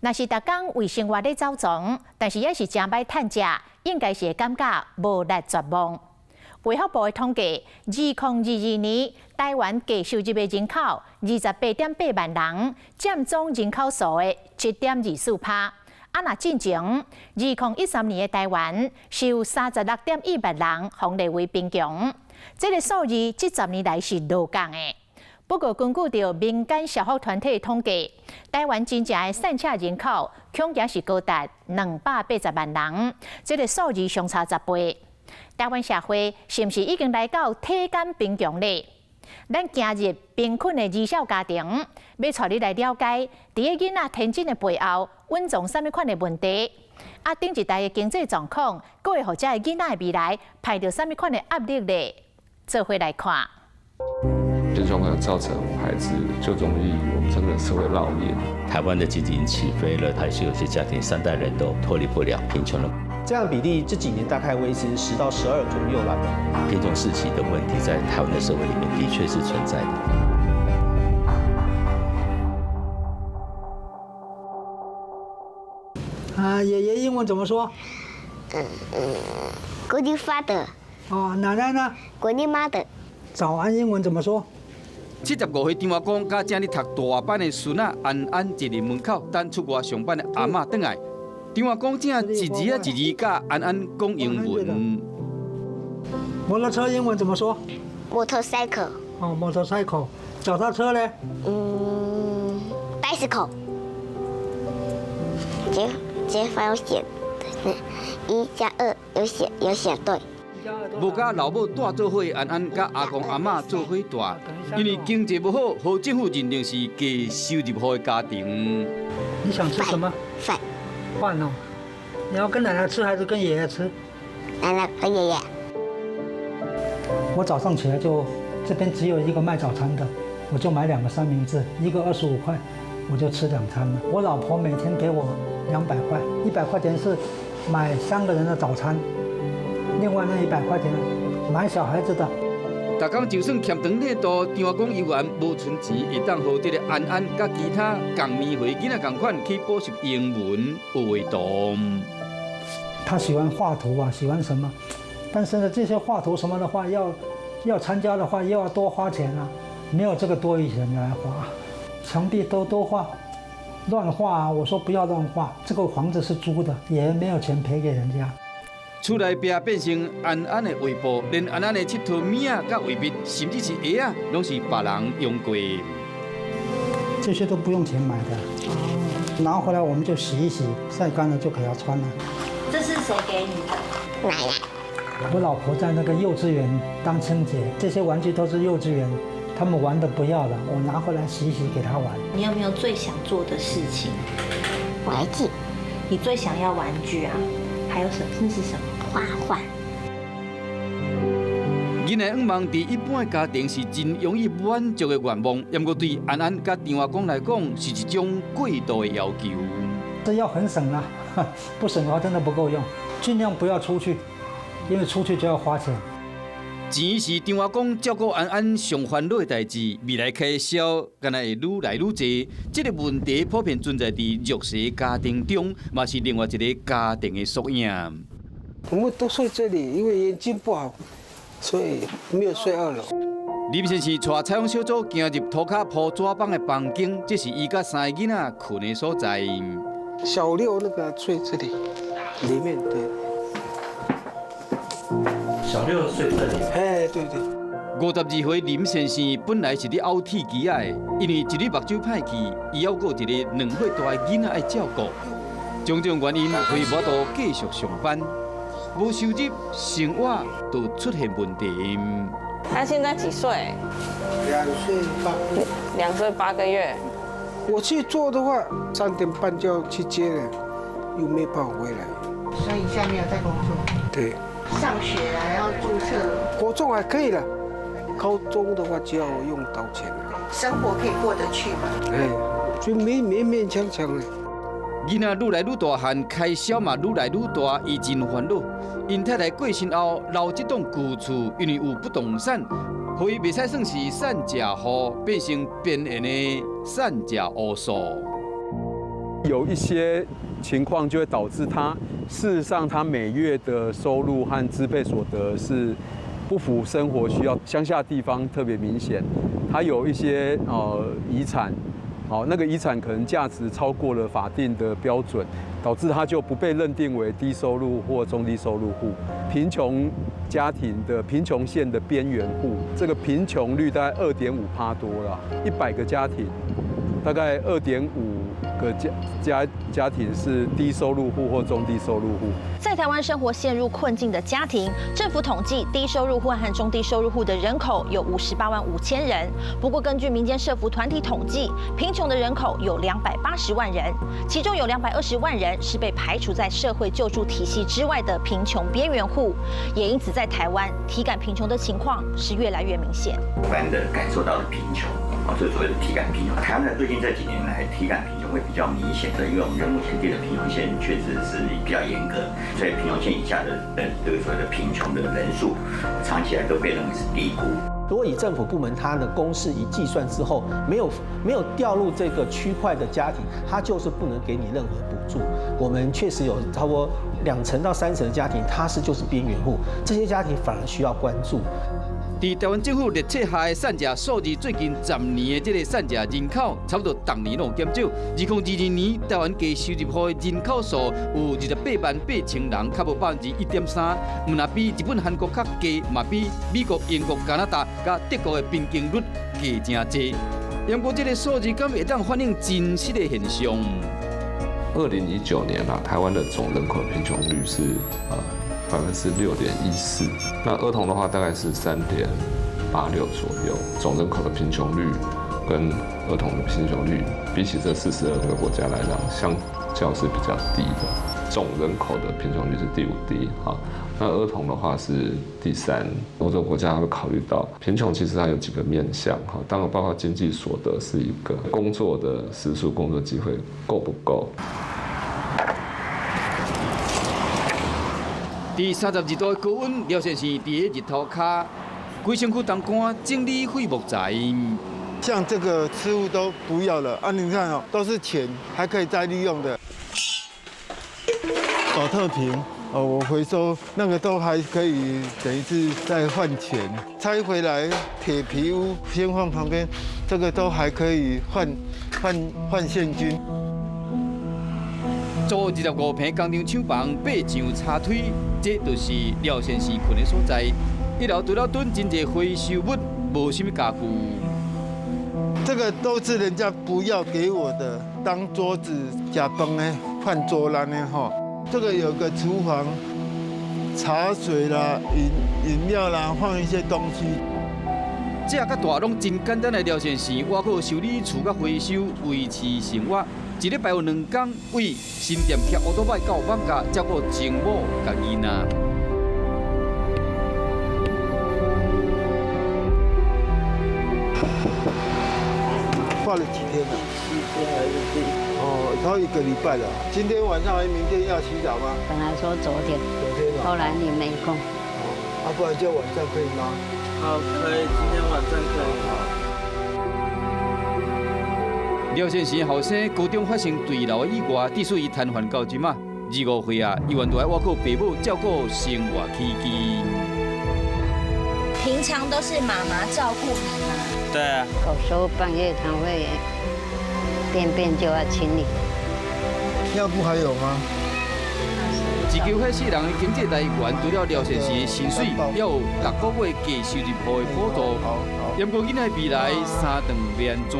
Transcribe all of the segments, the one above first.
若是逐工為生活咧走傱，但是也是誠歹趁食，應該是會感覺無力絕望。衛福部的統計，2022年台灣低收入的人口28.8萬人，佔總人口數的7.24趴。啊，若進前2013年的台灣是有36.1萬人予列為貧窮，這個數字這10年來是落降的。不過，根據著民間社福團體統計，台灣真正的散赤人口恐驚是高達280萬人，這個數字相差10倍。台灣社會是毋是已經來到體感貧窮咧？咱行入貧困的兒少家庭，欲帶你來了解，佇个囡仔天真的背後，蘊藏啥物款的問題？啊，頂一代的經濟狀況，閣會予這个囡仔的未來排著啥物款的壓力咧？做伙來看。貧窮可能造成孩子就容易我們稱的社會烙印。台灣的經濟已經起飛了，還是有些家庭三代人都脫離不了貧窮了。這樣比例這幾年大概維持10到12左右啦。貧窮世襲的問題在台灣的社會裡面的確是存在的。啊，爺爺英文怎麼說？嗯嗯，Good father。哦，奶奶呢？Good mother。早安英文怎麼說？75歲張阿公佮正咧讀大班的孫仔安安坐佇門口等出外上班的阿嬤轉來。張阿公正一字仔一字佮安安講英文。摩托車英文怎麼說？Motorcycle。哦，motorcycle。腳踏車呢？嗯，bicycle。減減法有寫，1加2有寫有寫對。無佮老母蹛做伙，安安佮阿公阿嬤做伙蹛，因為經濟無好，予政府認定是低收入戶的家庭。你想吃什麼？飯。飯哦，你要跟奶奶吃還是跟爺爺吃？奶奶跟爺爺。我早上起來就這邊只有一個賣早餐的，我就買兩個三明治，一個25塊，我就吃兩餐了。我老婆每天給我200塊，100塊錢是買三個人的早餐。另外那100塊錢買小孩子的。逐工就算欠長領度，張阿公猶原無賰錢，會當予這個安安佮其他仝年歲囡仔仝款去補習英文、學畫圖。他喜歡畫圖啊，喜歡什麼？但是呢，這些畫圖什麼的話，要參加的話，又要多花錢啊，沒有這個多餘錢來花。牆壁都都畫，亂畫啊！我說不要亂畫，這個房子是租的，也沒有錢賠給人家。厝內壁變成安安的畫布，連安安的𨑨迌物仔、佮畫筆，甚至是鞋仔，攏是別人用過。這些都不用錢買的，拿回來我們就洗一洗，曬乾了就給他穿了。這是誰給你的？奶奶。我老婆在那個幼稚園當清潔，這些玩具都是幼稚園他們玩的不要了，我拿回來洗一洗給他玩。你有沒有最想做的事情？玩具。你最想要玩具啊？還有什麼？那是什麼？畫畫。囡仔願望佇一般的家庭是真容易滿足的願望，毋過對安安佮張阿公來講是一種過度的要求。這要很省啊，不省的話真的不夠用，盡量不要出去，因為出去就要花錢。錢是張阿公照顧安安上煩惱的代誌，未來開銷敢若會愈來愈濟。這個問題普遍存在佇弱勢家庭中，嘛是另外一個家庭的縮影。我們都睡這裡，因為眼睛不好，所以沒有睡二樓。林先生帶採訪小組行入塗跤鋪紙板的房間，這是伊佮三個囡仔睏的所在。小六那個睡這裡，裡面對。小六睡這裡。哎，對對。52歲林先生本來是咧漚鐵枝仔的，因為一日目睭歹去，伊猶閣有一个2歲大的囡仔愛照顧，種種原因，伊無法度繼續上班，無收入，生活就出現問題。他現在幾歲？2歲8。2歲8個月。我去做的話，3點半就要去接了，又沒辦法回來。所以現在沒有在工作。對。上學還要註冊。國中還可以了，高中的話就要用到錢了。生活可以過得去嗎？哎，就勉勉勉強強的。囡仔愈來愈大漢，開銷嘛愈來愈大，伊真煩惱。𪜶太太過身後留這棟舊厝，因為有不動產，予伊袂使算是散食戶，變成邊緣的散食烏數。有一些情况就会导致他，事实上他每月的收入和支配所得是不符生活需要。乡下地方特别明显，他有一些遗产，好，那个遗产可能价值超过了法定的标准，导致他就不被认定为低收入或中低收入户。贫穷家庭的贫穷线的边缘户，这个贫穷率大概2.5%多了，100个家庭，大概2.5个家庭是低收入户或中低收入户。在台湾生活陷入困境的家庭，政府统计低收入户和中低收入户的人口有58.5万人。不过，根据民间社福团体统计，贫穷的人口有280万人，其中有220万人是被排除在社会救助体系之外的贫穷边缘户。也因此，在台湾体感贫穷的情况是越来越明显。一般的感受到的贫穷，啊，这所谓的体感贫穷。台湾的最近这几年来，体感贫穷会比较明显的，因为我们目前定的贫穷线确实是比较严格，所以贫穷线以下的这个所谓的贫穷的人数，长期来都被认为是低估。如果以政府部门它的公式一计算之后，没有掉入这个区块的家庭，它就是不能给你任何补助。我们确实有差不多2成到3成的家庭，它是就是边缘户，这些家庭反而需要关注。伫台湾政府列册下的散食数字，最近10年的这个散食人口，差不多逐年拢有减少。2022年，台湾低收入户的人口数有28.8万人，较无1.3%，毋但比日本、韩国较低，嘛比美国、英国、加拿大佮德国的平均率低诚济。不过，这个数字敢会当反映真实的现象？2019年啊，台湾的总人口贫穷率是6.14%，那儿童的话大概是3.86左右。总人口的贫穷率跟儿童的贫穷率，比起这42个国家来讲，相较是比较低的。总人口的贫穷率是第五低，哈，那儿童的话是第三。欧洲国家会考虑到贫穷，其实它有几个面向，哈，当然包括经济所得是一个，工作的时数、工作机会够不够。伫32度的高温，廖先生伫咧日头跤，规身躯澹干整理废木材。像这个食物都不要了啊！你看哦，都是钱，还可以再利用的。保特瓶哦，我回收那个都还可以，等于是再换钱。拆回来铁皮屋先放旁边，这个都还可以换现金。租25坪工厂厂房，爬上柴梯，这就是廖先生困的所在。一楼除了囤真济回收物，无啥物家具。这个都是人家不要给我的，当桌子、食饭的饭桌篮的哈。这个有个厨房，茶水啦、饮料啦，放一些东西。这佮大拢真简单的廖先生，倚靠修理厝佮回收维持生活。一礼拜有两工，为新店骑乌托邦到艋舺照顾情母佮囡仔。挂了几天了？ 7天还是几？哦，超一个礼拜了。今天晚上还明天要洗澡吗？本来说昨天，昨天后来你没空。哦，啊，不然就晚上可以吗？好，可以，今天晚上可以。廖先生后生高中发生坠楼的意外，致使伊瘫痪到这马。25岁啊，伊原来倚靠爸母照顾生活起居。平常都是妈妈照顾你吗？对啊。有时候半夜他会便便就要清理。尿布还有吗？一九八四人的经济来源，除了廖先生的薪水，还有六个月低收入户的补助。不过囡仔未来三顿欲按怎？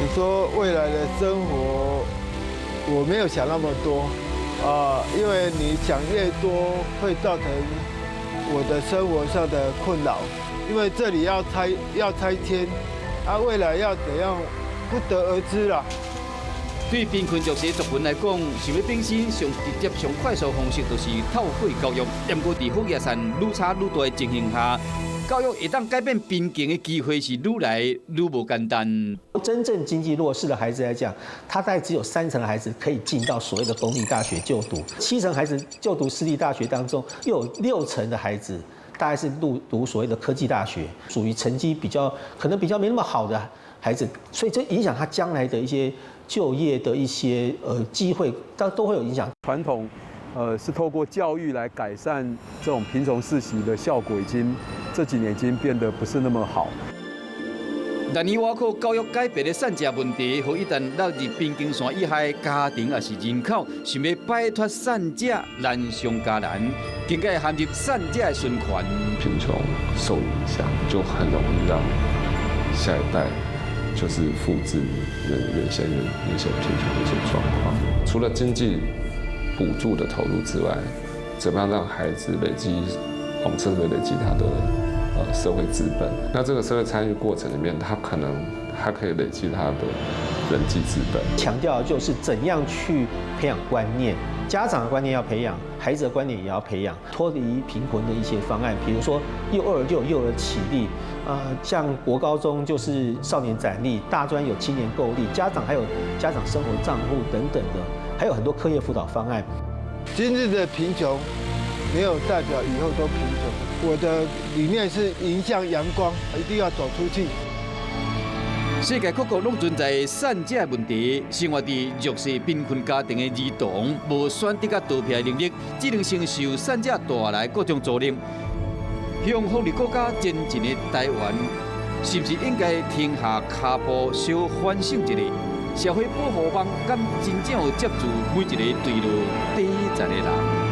你说未来的生活，我没有想那么多啊，因为你想越多，会造成我的生活上的困扰。因为这里要拆迁，啊，未来要怎样，不得而知啦。对贫困弱势族群来讲，想欲变身上直接、上快速方式，就是透过教育。不过，伫福业山愈差愈大的情形下，教育会当改变贫穷的机会是愈来愈无简单。真正经济弱势的孩子来讲，他大概只有3成的孩子可以进到所谓的公立大学就读，7成孩子就读私立大学当中，又有6成的孩子大概是入读所谓的科技大学，属于成绩比较可能比较没那么好的。孩子，所以這影響他將來的一些就業的一些機會，都會有影響。傳統是透過教育來改善這種貧窮世襲的效果，已經這幾年已經變得不是那麼好。難以倚靠教育解決的散食問題，予一旦落入貧窮線以下的家庭抑是人口，想欲擺脫散食難上加難，更加會陷入散食的循環。貧窮受影響，就很容易讓下一代就是複製原先貧窮的一些狀況。除了經濟補助的投入之外，怎麼樣讓孩子累積，我們稱之為累積他的社會資本。那這個社會參與過程裡面，他可能還可以累積他的人際資本。強調就是怎樣去培養觀念，家長的觀念要培養，孩子的觀念也要培養，脫離貧困的一些方案，比如說幼兒就有幼兒啟力，像國高中就是少年展力，大專有青年購力，家長還有家長生活賬戶等等的，還有很多課業輔導方案。今日的貧窮沒有代表以後都貧窮。我的理念是迎向陽光，一定要走出去。世界各國攏存在散食的問題，生活佇弱勢貧困家庭的兒童，無選擇佮逃避的能力，只能承受散食帶來各種阻力。向福利國家前進的台灣，是毋是應該停下跤步，小反省一下？社會保護網敢真正有接住每一个墜落底層的人？